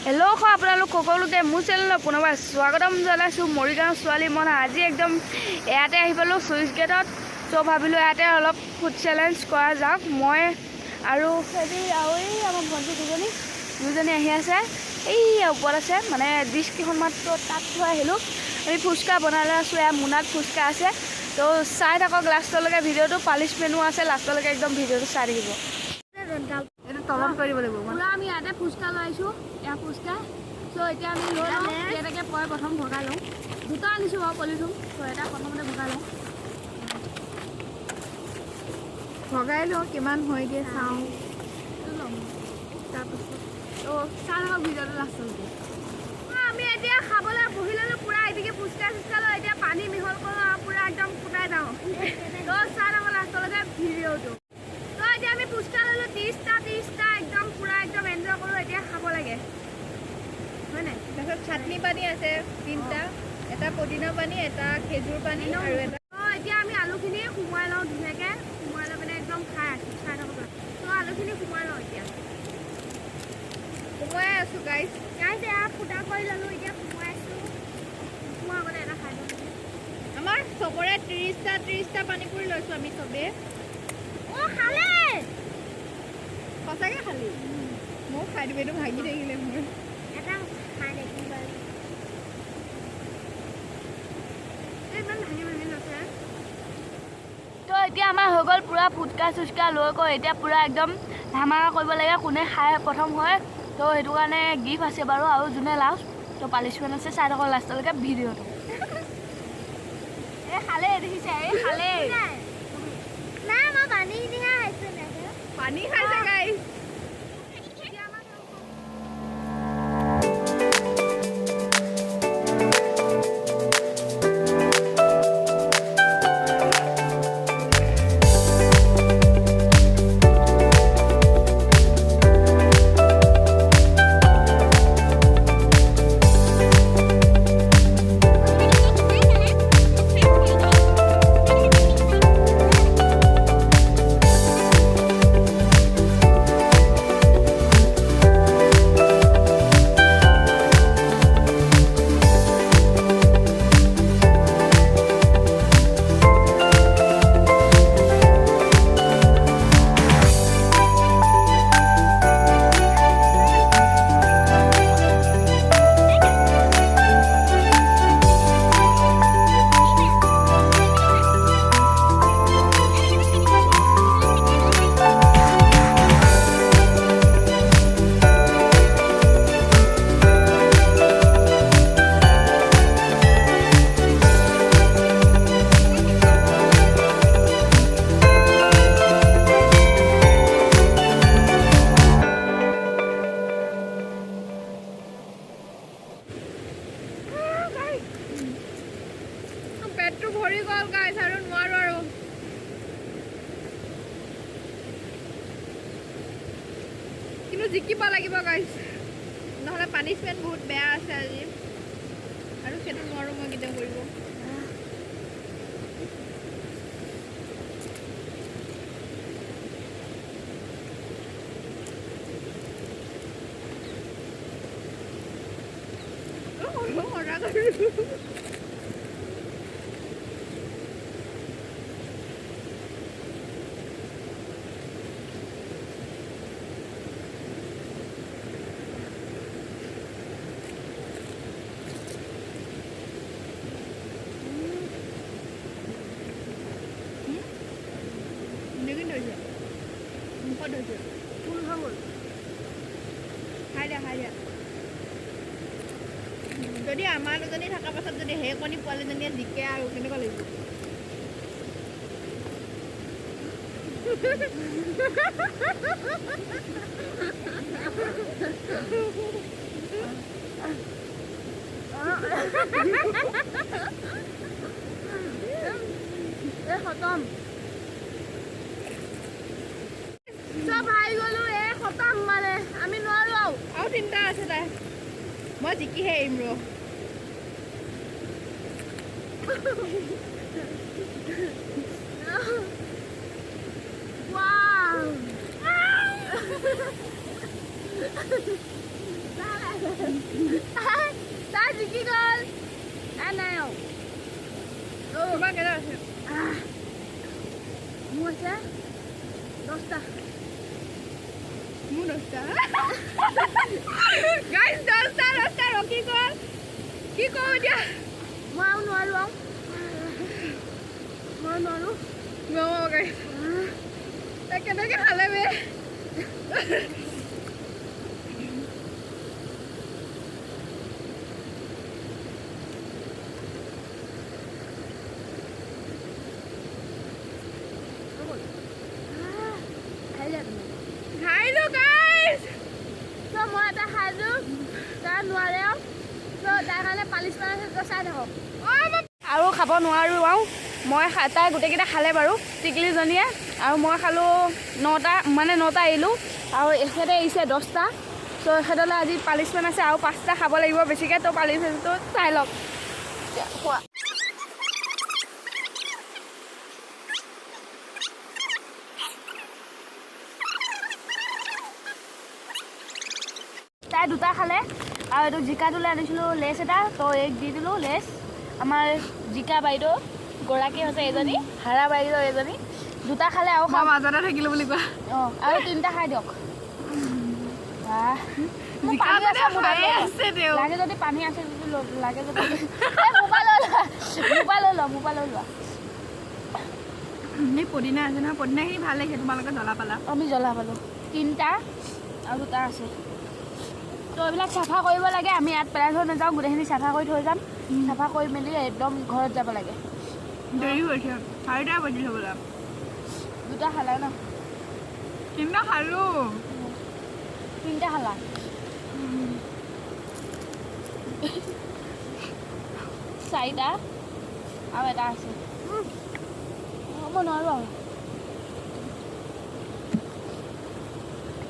Hello' আপোনালোক সকলোকে মোৰ চেনেলত পুনৰবাৰ স্বাগতম জনাইছোঁ। মৰিগাঁও ছোৱালী মন আজি একদম ইয়াতে আহি পালোঁ চুইচ গেটত। চ' ভাবিলোঁ ইয়াতে অলপ ফুড চেলেঞ্জ কৰা যাওক। মই আৰু ফেবি আৰু এই আমাৰ ভণ্টি দুজনী দুজনী আহি আছে। এই ওপৰত আছে মানে ডিছ কেইখনমান, তাত থৈ আহিলোঁ। আমি ফুচকা বনাই লৈ আছোঁ। এয়া মোনাত ফুচকা আছে। তো চাই থাকক লাষ্টলৈকে ভিডিঅ'টো। পানিছমেণ্টো আছে, লাষ্টলৈকে একদম ভিডিঅ'টো চাই থাকিব। এইটো তলত কৰি দিব লাগিব। পুৰা আমি ইয়াতে ফুচকা লৈ আহিছোঁ, এয়া ফুচকা। চ' এতিয়া আমি লৈ লওঁ, কেইটাকে পৰে প্ৰথম ভগাই লওঁ। দুটা আনিছোঁ বাৰু পলিথিন। চ' এটা প্ৰথমতে ভগাই লওঁ। ভগাই লওঁ, কিমান হয়গে চাওঁ। ল'ম। তাৰপাছত তো চাই থাকক ভিডিঅ'টো লাষ্টলৈকে। আমি এতিয়া খাবলৈ বহি ল'লোঁ পূৰা। এদিকে ফুচকা চুচকা লৈ এতিয়া পানী মিহল কৰোঁ আৰু পূৰা একদম ফুটাই যাওঁ। তো চাই থাকক লাষ্টলৈকে ভিডিঅ'টো। তো এতিয়া আমি ফুচকা ল'লোঁ 30টা 30টা, একদম পূৰা একদম এনজয় কৰোঁ। এতিয়া খাব লাগে, হয় নাই? তাৰপিছত চাটনি পানী আছে তিনিটা, এটা পদিনা পানী, এটা খেজুৰ পানী আৰু এটা তো এতিয়া আমি আলুখিনি সোমোৱাই লওঁ ধুনীয়াকৈ। সোমোৱাই লৈ পিনে একদম খাই আছোঁ, চাই থাকক। তো আলুখিনি সোমোৱাই লওঁ এতিয়া। সোমোৱাই আছোঁ গাইজ। গাইজ, এয়া ফুটা কৰি ল'লোঁ, এতিয়া সোমোৱাই আছোঁ। সোমোৱা আগতে এটা খাই লওঁ। আমাৰ চবৰে 30টা 30টা পানীপুৰি লৈছোঁ আমি চবেই। অ' খালে। সঁচাকৈ খালি? ময়ো খাই দিম। এইটো ভাগি থাকিলে মোৰ। এটা খাই দেখিম বাৰু। ইমান ভাঙি ভাঙি লৈছে। তো এতিয়া আমাৰ হৈ গ'ল পূৰা ফুটকা চুচকা লৈ গৈ এতিয়া পূৰা একদম ধামাকা কৰিব লাগে, কোনে খাই প্ৰথম হয়। তো সেইটো কাৰণে গিফ্ট আছে বাৰু, আৰু যোনে লাষ্ট, তো পানিছমেণ্ট আছে। চাই থাকক লাষ্টলৈকে ভিডিঅ'টো। এই খালে, দেখিছে, এই খালে। নাই, মই পানীখিনিহে খাইছোঁ। পানী খাইছে গাইজ। পেটটো ভৰি গ'ল গাইজ, আৰু নোৱাৰো আৰু। কিন্তু জিকিব লাগিব গাইজ, নহ'লে পানিছমেণ্ট বহুত বেয়া আছে আজি। আৰু সেইটো নোৱাৰো মই কেতিয়াও কৰিব। সঁচা। নেগিন ধৰিছে, মুখত ধৰিছে। ফুল হৈ গ'ল। খাই দিয়া, খাই দিয়া। যদি আমাৰ দুজনী থকাৰ পাছত যদি সেইকণি পোৱালীজনীয়ে জিকে আৰু কেনেকুৱা লাগিব? এই খতম, চব হাৰি গ'লো। এই খতম, মানে আমি নোৱাৰো আৰু। আৰু তিনিটা আছে তাই। মই জিকিহে এৰিম ৰ। Wow! তাই জিকি গ'ল। নাই আৰু। তোমাৰ কেইটা আছে? মোৰ আছে 10টা। মোৰ 10টা। গাইজ 10টা 10টা ৰখি গ'ল। কি কওঁ এতিয়া? মই আৰু নোৱাৰোঁ আৰু, মই নোৱাৰোঁ। গাইজ তাই কেনেকৈ খালে বে? খাইলো গাইজ। ত' মই এটা খাইছোঁ, তাই নোৱাৰে আৰু। ত' তাৰ কাৰণে পালিচমেণ্ট আছে, তই চাই থাকক। আৰু খাব নোৱাৰোঁ আৰু মই। তাই গোটেইকেইটা খালে বাৰু টিকলিজনীয়ে, আৰু মই খালোঁ 9টা, মানে 9টা এৰিলোঁ, আৰু এখেতে এৰিছে 10টা। ত' এখেতলৈ আজি পালিচমেণ্ট আছে, আৰু 5টা খাব লাগিব বেছিকৈ। ত' পালিচমেণ্টটো চাই লওক। খোৱা। তাই 2টা খালে, আৰু এইটো জিকাটোলৈ আনিছিলোঁ লেচ এটা, ত' এইক দি দিলোঁ লেচ। আমাৰ জিকা বাইদেউ গৰাকী হৈছে এজনী, হাৰা বাইদেউ এজনী। 2টা খালে আৰু মই মাজতে থাকিলোঁ বুলি কোৱা। অঁ, আৰু 3টা খাই দিয়ক। লাগে যদি পানী আছে যদি লাগে যদি মোৰ লৈ লোৱা, মোৰ লৈ লোৱা, মোৰ লৈ লোৱা। এই পদিনা আছে নহয়, পদিনাখিনি ভাল লাগিছে। তোমালোকে জ্বলা পালা? আমি জ্বলা পালোঁ। 3টা আৰু 2টা আছে। তো এইবিলাক চাফা কৰিব লাগে, আমি ইয়াত পেলাই থৈ নাযাওঁ, গোটেইখিনি চাফা কৰি থৈ যাম। চাফা কৰি মেলি একদম ঘৰত যাব লাগে। দেৰি হৈছে, 4টা বাজিল হ'বলা। 2টা খালা ন? 3টা খালোঁ। 3টা খালা? 4টা আৰু এটা আছে। মই নোৱাৰোঁ আৰু।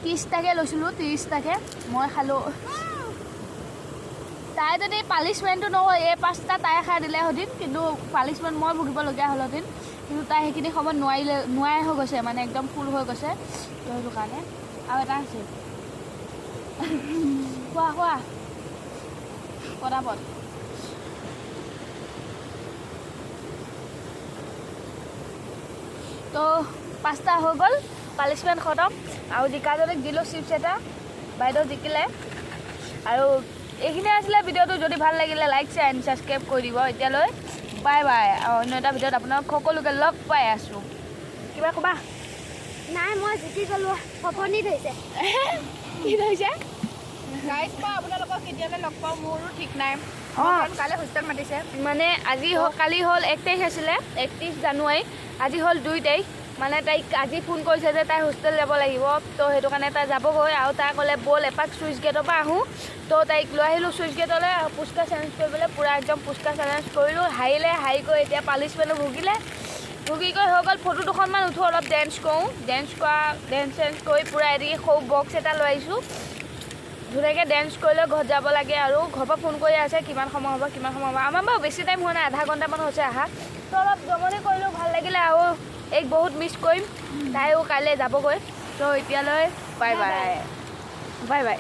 30টাকৈ লৈছিলোঁ, 30টাকৈ মই খালোঁ। তাই যদি পালিচমেণ্টটো নহয়, এই 5টা তাই খাই দিলে হদিন, কিন্তু পালিচমেণ্ট মই ভুগিবলগীয়া হ'লহেঁতেন। কিন্তু তাই সেইখিনি সময়ত নোৱাৰিলে, নোৱাৰাই হৈ গৈছে, মানে একদম ফুল হৈ গৈছে। তো সেইটো কাৰণে আৰু এটা আছে। খোৱা খোৱা পটাপট। তো 5টা হৈ গ'ল, পালিচমেণ্ট খতম। আৰু জিকাজনীক দিলোঁ চিপছ এটা, বাইদেউ জিকিলে। আৰু এইখিনিয়ে আছিলে ভিডিঅ'টো। যদি ভাল লাগিলে লাইক শ্বেয়াৰ এণ্ড ছাবস্ক্ৰাইব কৰি দিব। এতিয়ালৈ বাই বাই, আৰু অন্য এটা ভিডিঅ'ত আপোনালোক সকলোকে লগ পাই আছোঁ। কিবা ক'বা? নাই, মই জিকি গ'লোঁ। ফফনি ধৰিছে। কি ধৰিছে? গাইজ মই আপোনালোকক কেতিয়ালৈ লগ পাওঁ মোৰো ঠিক নাই। কাইলৈ হোষ্টেল মাতিছে। মানে আজি কালি হ'ল 1 তাৰিখ আছিলে, 31 জানুৱাৰী, আজি হ'ল 2 তাৰিখ। মানে তাইক আজি ফোন কৰিছে যে তাই হোষ্টেল যাব লাগিব, তো সেইটো কাৰণে তাই যাবগৈ। আৰু তাই ক'লে ব'ল এপাক চুইচ গেটৰ পৰা আহোঁ। তো তাইক লৈ আহিলোঁ চুইচ গেটলৈ, আৰু পুচকা চেলেঞ্জ কৰিবলৈ পূৰা একদম পুচকা চেলেঞ্জ কৰিলোঁ। হাৰিলে, হাৰি গৈ এতিয়া পালিচমেণ্টো ভুগিলে, ভুগি গৈ হৈ গ'ল। ফটো দুখনমান উঠোঁ, অলপ ডেন্স কৰোঁ। ডেন্স কৰা, ডেন্স চেন্স কৰি পূৰা এদিকে সৰু বক্স এটা লৈ আহিছোঁ, ধুনীয়াকৈ ডেন্স কৰি লৈ ঘৰত যাব লাগে। আৰু ঘৰৰ পৰা ফোন কৰি আছে কিমান সময় হ'ব, কিমান সময় হ'ব। আমাৰ বাৰু বেছি টাইম হোৱা নাই, আধা ঘণ্টামান হৈছে অহা। তো অলপ জমনি কৰিলোঁ, ভাল লাগিলে। আৰু এইক বহুত মিছ কৰিম, তাইও কাইলৈ যাবগৈ। তো এতিয়ালৈ বাই বাই, বাই বাই।